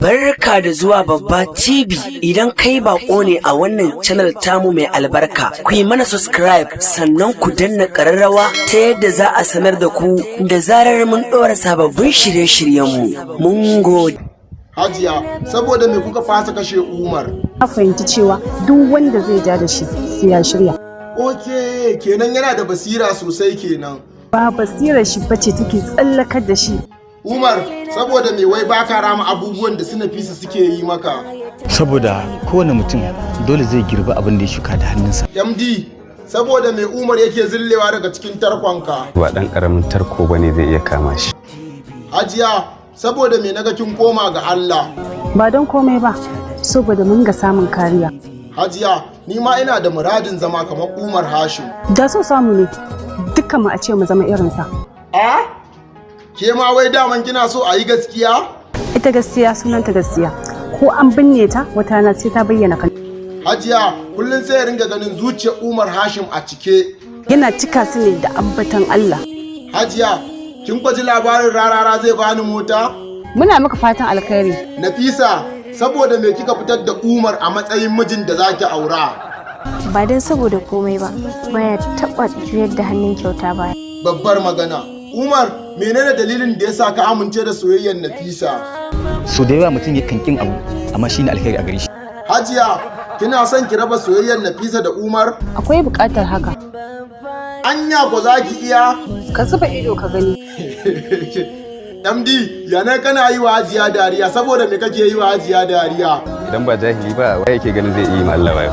Barka da zuwa Babba TV. Idan kai bako ne a wannan channel tamu mai albarka, ku yi mana subscribe, sannan ku danna ƙararrawa ta yadda za a sanar da ku da zarar mun ɗora sababbin shirye-shiryenmu. Mun gode. Hajiya, saboda me kuka fasa kashe Umar? Na fahimci cewa duk wanda zai ja da shi sai ya shirya. Ok, kenan yana da basira sosai kenan. Ba basirar shi bace take tsallakar da shi. Umar, saboda me wai baka rama abubuwan da su Nafisa suke yi maka? Saboda kowane mutum dole zai girbi abin da ya shuka da hannunsa. MD, saboda me Umar yake zillewa daga cikin tarkonka? Ba ɗan ƙaramin tarko ba ne zai iya kama shi. Hajiya, saboda me naga kin koma ga Allah? Ba don komai ba, saboda mun ga samun kariya. Hajiya, ni ma ina da muradin zama kamar Umar Hashim. Da so samu ne dukkan mu a ce mu zama irinsa. A? Ke ma wai daman kina so a yi gaskiya? Ita gaskiya sunanta gaskiya, ko an binne ta, wata rana sai ta bayyana kan. Hajiya, kullum sai ya ringa ganin zuciyar Umar Hashim a cike. Yana cika su ne da ambatan Allah. Hajiya, kin kwaji labarin Rarara zai bani mota? Muna maka fatan alkhairi. Nafisa, saboda me kika fitar da Umar a matsayin mijin da zaki aura? Ba don saboda komai ba, baya taɓa juyar da hannun kyauta baya. Babbar magana. Umar, menene dalilin da yasa ka amince da soyayyar Nafisa? So da yawa mutum yakan kin abu, amma shine alheri a gare shi. Hajiya, kina son ki raba soyayyar Nafisa da Umar? Akwai buƙatar haka. Anya ko za ki iya? Ka zuba ido ka gani. MD, yana kana yi wa Hajiya dariya, saboda me kake yi wa Hajiya dariya? Idan ba jahili ba, wai yake ganin zai iya yi ma Allah wayo?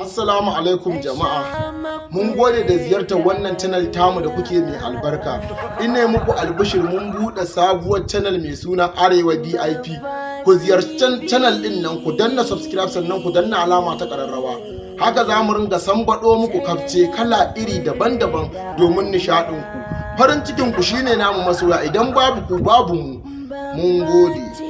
Assalamu alaikum jama'a. Mun gode da ziyartar wannan channel tamu da kuke mai albarka. Ina muku albishir, mun buɗe sabuwar channel mai suna Arewa BIP. Ku ziyarci channel ɗin nan, ku danna subscribe, sannan ku danna alama ta ƙararrawa. Haka za mu ringa sambaɗo muku kafce kala iri daban-daban domin nishaɗinku. Farin cikin ku shine namu masoya, idan babu ku babu mu. Mun gode.